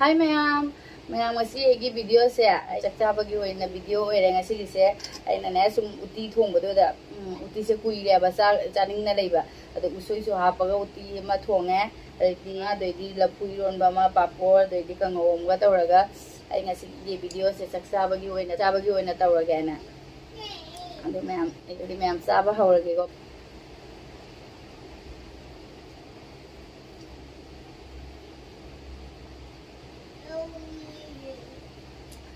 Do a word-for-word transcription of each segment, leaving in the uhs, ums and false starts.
ꯍꯥꯏ ꯃꯌꯥꯝ, ꯃꯌꯥꯝ, ꯉꯁꯤ ꯑꯩꯒꯤ ꯚꯤꯗꯤꯑꯣꯁꯦ ꯑꯩ ꯆꯥꯛ ꯆꯥꯕꯒꯤ ꯑꯣꯏꯅ ꯚꯤꯗꯤꯑꯣ ꯑꯣꯏꯔꯦ ꯉꯁꯤꯒꯤꯁꯦ꯫ ꯑꯩꯅꯅꯦ ꯁꯨꯝ ꯎꯇꯤ ꯊꯣꯡꯕꯗꯨꯗ, ꯎꯝ, ꯎꯇꯤꯁꯦ ꯀꯨꯏꯔꯦꯕ ꯆꯥ-, ꯆꯥꯅꯤꯡꯅ ꯂꯩꯕ꯫ ꯑꯗꯣ ꯎꯁꯣꯏꯁꯨ ꯍꯥꯞꯄꯒ ꯎꯇꯤ ꯑꯃ ꯊꯣꯡꯉꯦ꯫ ꯑꯗꯩꯗꯤ ꯉꯥ, ꯑꯗꯩꯗꯤ ꯂꯐꯨ ꯏꯔꯣꯟꯕ ꯑꯃ, ꯄꯥꯐꯣꯔ, ꯑꯗꯩꯗꯤ ꯀꯥꯡꯉꯧ ꯑꯃꯒ ꯇꯧꯔꯒ ꯑꯩ ꯉꯁꯤꯒꯤ ꯚꯤꯗꯤꯑꯣꯁꯦ ꯆꯥꯛ ꯆꯥꯕꯒꯤ ꯑꯣꯏꯅ, ꯆꯥꯕꯒꯤ ꯑꯣꯏꯅ ꯇꯧꯔꯒꯦꯅ꯫ ꯑꯗꯣ ꯃꯌꯥꯝ, ꯑꯩ ꯑꯗꯨꯗꯤ ꯃꯌꯥꯝ ꯆꯥꯕ ꯍꯧꯔꯒꯦꯀꯣ꯫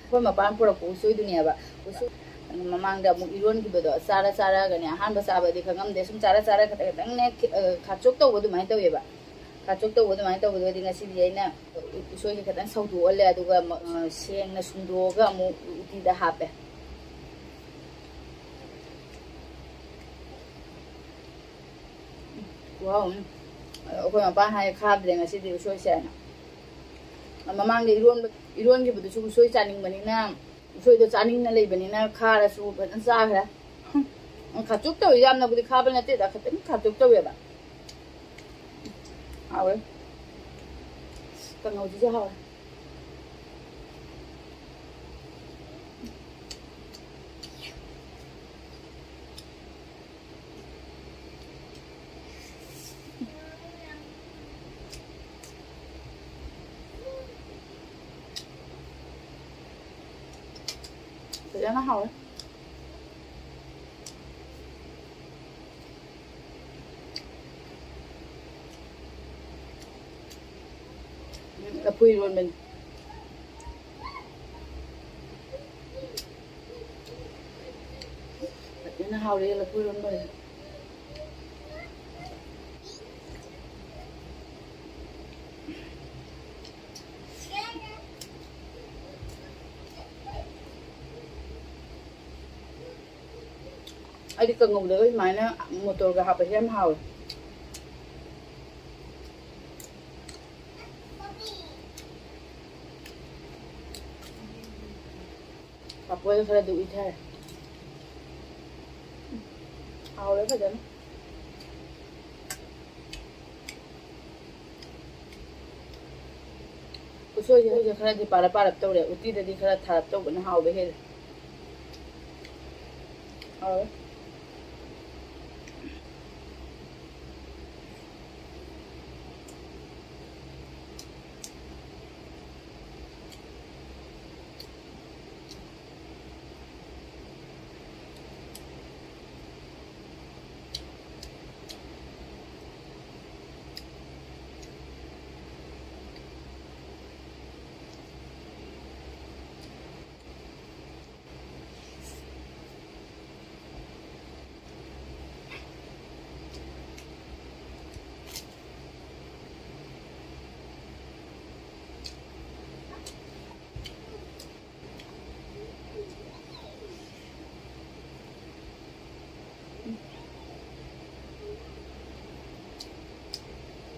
ꯑꯩꯈꯣꯏ ꯃꯄꯥꯅ ꯄꯨꯔꯛꯄ ꯎꯁꯣꯏꯗꯨꯅꯦꯕ꯫ ꯎꯁꯣꯏ ꯃꯃꯥꯡꯗ ꯑꯃꯨꯛ ꯏꯔꯣꯟꯈꯤꯕꯗꯣ ꯆꯥꯔ ꯆꯥꯔꯒꯅꯦ, ꯑꯍꯥꯟꯕ ꯆꯥꯕꯗꯤ ꯈꯪꯉꯝꯗꯦ꯫ ꯁꯨꯝ ꯆꯥꯔ ꯆꯥꯔ ꯈꯤꯇꯪ ꯈꯤꯇꯪꯅꯦ ꯈꯤ-, ꯑ, ꯈꯥꯆꯣꯛ ꯇꯧꯕ ꯑꯗꯨꯃꯥꯏꯅ ꯇꯧꯋꯦꯕ꯫ ꯈꯥꯆꯣꯛ ꯇꯧꯕ ꯑꯗꯨꯃꯥꯏꯅ ꯇꯧꯕꯗꯨꯒꯗꯤ ꯉꯁꯤꯗꯤ ꯑꯩꯅ ꯎꯁꯣꯏꯁꯦ ꯈꯤꯇꯪ ꯁꯧꯗꯣꯛꯍꯜꯂꯦ, ꯑꯗꯨꯒ ꯃ-, ꯑ, ꯁꯦꯡꯅ ꯁꯨꯝꯗꯣꯛꯑꯒ ꯑꯃꯨꯛ ꯎꯇꯤꯗ ꯍꯥꯞꯄꯦ꯫ ꯈꯨꯍꯥꯎ ꯑꯃ꯫ ꯑꯩꯈꯣꯏ ꯃꯄꯥꯅ ꯍꯥꯏ ꯈꯥꯗ꯭ꯔꯦ ꯉꯁꯤꯗꯤ ꯎꯁꯣꯏꯁꯦ ꯍꯥꯏꯅ꯫ ꯃꯃꯥꯡꯗ ꯏꯔꯣꯟꯕ, ꯏꯔꯣꯟꯈꯤꯕꯗꯨꯁꯨ ꯎꯁꯣꯏ ꯆꯥꯅꯤꯡꯕꯅꯤꯅ, ꯎꯁꯣꯏꯗꯣ ꯆꯥꯅꯤꯡꯅ ꯂꯩꯕꯅꯤꯅ ꯈꯥꯔꯁꯨ ꯐꯖꯅ ꯆꯥꯈ꯭ꯔꯦ꯫ ꯎꯝ, ꯈꯥꯆꯨꯞ ꯇꯧꯋꯤ, ꯌꯥꯝꯅꯕꯨꯗꯤ ꯈꯥꯕ ꯅꯠꯇꯦꯗ, ꯈꯤꯇꯪ ꯈꯥꯆꯨꯞ ꯇꯧꯋꯦꯕ꯫ ꯍꯥꯎꯋꯦ꯫ ꯀꯥꯡꯉꯧꯁꯤꯁꯨ ꯍꯥꯎꯋꯦ꯫ ꯐꯖꯅ ꯍꯥꯎꯋꯦ꯫ ꯎꯝ, ꯂꯐꯨ ꯏꯔꯣꯟꯕꯅꯤ꯫ ꯐꯖꯅ ꯍꯥꯎꯔꯦ ꯂꯐꯨ ꯏꯔꯣꯟꯕꯁꯦ꯫ ꯑꯩꯗꯤ ꯀꯥꯡꯉꯧꯗꯒ ꯁꯨꯃꯥꯏꯅ ꯃꯣꯇꯣꯔꯒ ꯍꯥꯞꯄꯁꯦ ꯌꯥꯝ ꯍꯥꯎꯋꯦ꯫ ꯄꯥꯐꯣꯔ ꯈꯔꯗꯤ ꯎꯏꯊꯔꯦ꯫ ꯍꯥꯎꯔꯦ ꯐꯖꯅ꯫ ꯎꯁꯣꯏꯁꯦ ꯍꯧꯖꯤꯛ ꯈꯔꯗꯤ ꯄꯥꯔꯞ ꯄꯥꯔꯞ ꯇꯧꯔꯦ꯫ ꯎꯇꯤꯗꯗꯤ ꯈꯔ ꯊꯥꯔꯞ ꯇꯧꯕꯅ ꯍꯥꯎꯕ ꯍꯦꯜꯂꯦ꯫ ꯍꯥꯎꯋꯦ꯫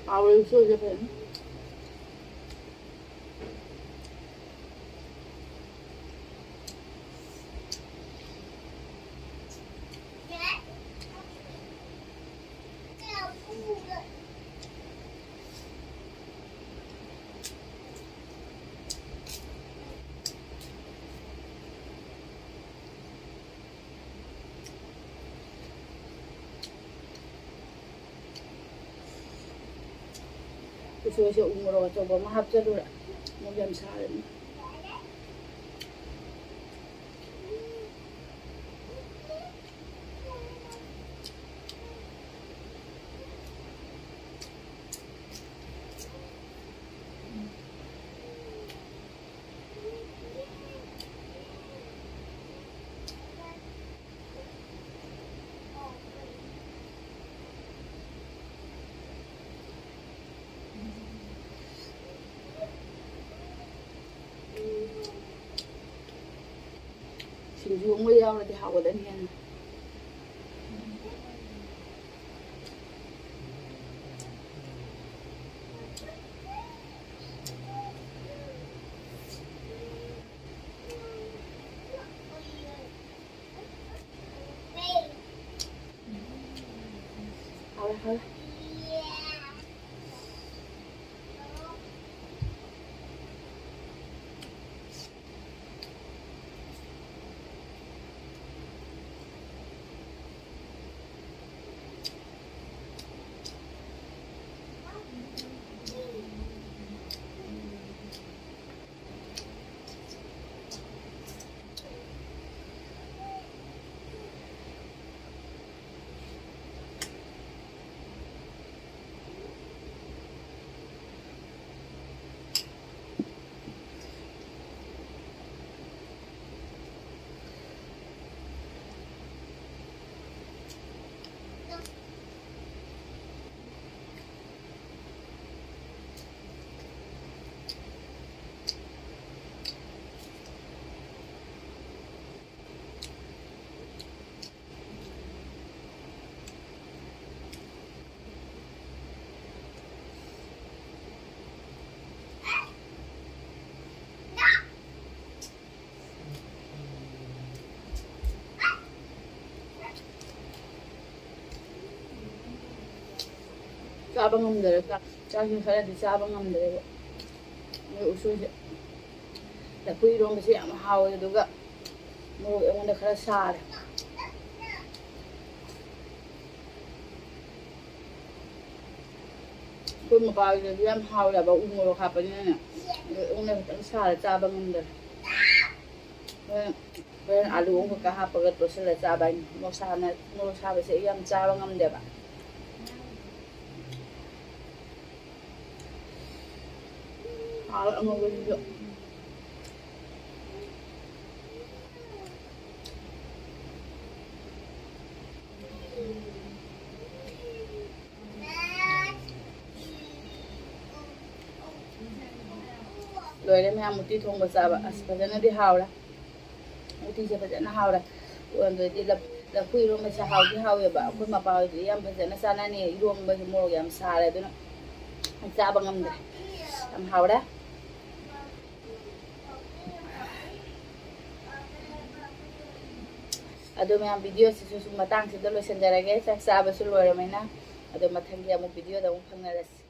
ꯍꯥꯎꯔꯦ ꯎꯁꯣꯏꯁꯦ ꯐꯖꯅ꯫ ꯎꯁꯣꯏꯁꯦ ꯎ ꯃꯣꯔꯣꯛ ꯑꯆꯧꯕ ꯑꯃ ꯍꯥꯞꯆꯜꯂꯨꯔꯦ꯫ ꯃꯣꯔꯣꯛ ꯌꯥꯝ ꯁꯥꯔꯅꯤ꯫ ꯁꯤꯡꯖꯨ ꯑꯃ ꯌꯥꯎꯔꯗꯤ ꯍꯥꯎꯒꯗꯕꯅꯤ ꯍꯦꯟꯅ꯫ ꯍꯥꯎꯔꯦ, ꯍꯥꯎꯔꯦ꯫ ꯆꯥꯕ ꯉꯝꯗꯔꯦ꯫ ꯆꯥꯛ ꯆꯥꯛꯁꯤ ꯈꯔꯗꯤ ꯆꯥꯕ ꯉꯝꯗꯔꯦꯕ꯫ ꯃꯣꯏ ꯎꯁꯣꯏꯁꯦ꯫ ꯂꯐꯨ ꯏꯔꯣꯝꯕꯁꯦ ꯌꯥꯝ ꯍꯥꯎꯋꯦ꯫ ꯑꯗꯨꯒ ꯃꯣꯔꯣꯛ ꯑꯩꯉꯣꯟꯗ ꯈꯔ ꯁꯥꯔꯦ꯫ ꯑꯩꯈꯣꯏ ꯃꯄꯥꯒꯤꯗꯗꯤ ꯌꯥꯝ ꯍꯥꯎꯋꯦꯕ, ꯎ ꯃꯣꯔꯣꯛ ꯍꯥꯞꯄꯅꯤꯅꯅꯦ꯫ ꯑꯗꯣ ꯑꯩꯉꯣꯟꯗ ꯈꯤꯇꯪ ꯁꯥꯔ ꯆꯥꯕ ꯉꯝꯗꯔꯦ꯫ ꯍꯣꯔꯦꯟ, ꯍꯣꯔꯦꯟ ꯑꯥꯂꯨ ꯑꯃꯈꯛꯀ ꯍꯥꯞꯄꯒ ꯇꯣꯠꯁꯤꯜꯂ ꯆꯥꯕ ꯍꯥꯏꯅꯤ꯫ ꯃꯣꯔꯣꯛ ꯁꯥꯅ-, ꯃꯣꯔꯣꯛ ꯁꯥꯕꯁꯦ ꯑꯩ ꯌꯥꯝ ꯆꯥꯕ ꯉꯝꯗꯦꯕ꯫ ꯍꯥꯎꯋꯦ ꯑꯉꯧꯕꯁꯤꯁꯨ꯫ ꯂꯣꯏꯔꯦ ꯃꯌꯥꯝ, ꯎꯇꯤ ꯊꯣꯡꯕ ꯆꯥꯕ꯫ ꯑꯁ, ꯐꯖꯅꯗꯤ ꯍꯥꯎꯔꯦ꯫ ꯎꯇꯤꯁꯦ ꯐꯖꯅ ꯍꯥꯎꯔꯦ꯫ ꯑꯗꯨꯗꯤ ꯂꯞ-, ꯂꯐꯨ ꯏꯔꯣꯝꯕꯁꯦ ꯍꯥꯎꯗꯤ ꯍꯥꯎꯋꯦꯕ꯫ ꯑꯩꯈꯣꯏ ꯃꯄꯥ ꯍꯣꯏꯗꯤ ꯌꯥꯝ ꯐꯖꯅ ꯆꯥꯅꯅꯤ꯫ ꯏꯔꯣꯝꯕꯁꯦ ꯃꯣꯔꯣꯛ ꯌꯥꯝ ꯁꯥꯔꯦ, ꯑꯗꯨꯅ ꯆꯥꯕ ꯉꯝꯗ꯭ꯔꯦ꯫ ꯌꯥꯝ ꯍꯥꯎꯔꯦ꯫ ꯑꯗꯣ ꯃꯌꯥꯝ, ꯚꯤꯗꯤꯑꯣꯁꯤꯁꯨ ꯁꯨꯝ ꯃꯇꯥꯡꯁꯤꯗ ꯂꯣꯏꯁꯤꯟꯖꯔꯒꯦ꯫ ꯆꯥꯛ ꯆꯥꯕꯁꯨ ꯂꯣꯏꯔꯕꯅꯤꯅ꯫ ꯑꯗꯣ ꯃꯊꯪꯒꯤ ꯑꯃꯨꯛ ꯚꯤꯗꯤꯑꯣꯗ ꯑꯃꯨꯛ ꯐꯪꯅꯔꯁꯤ꯫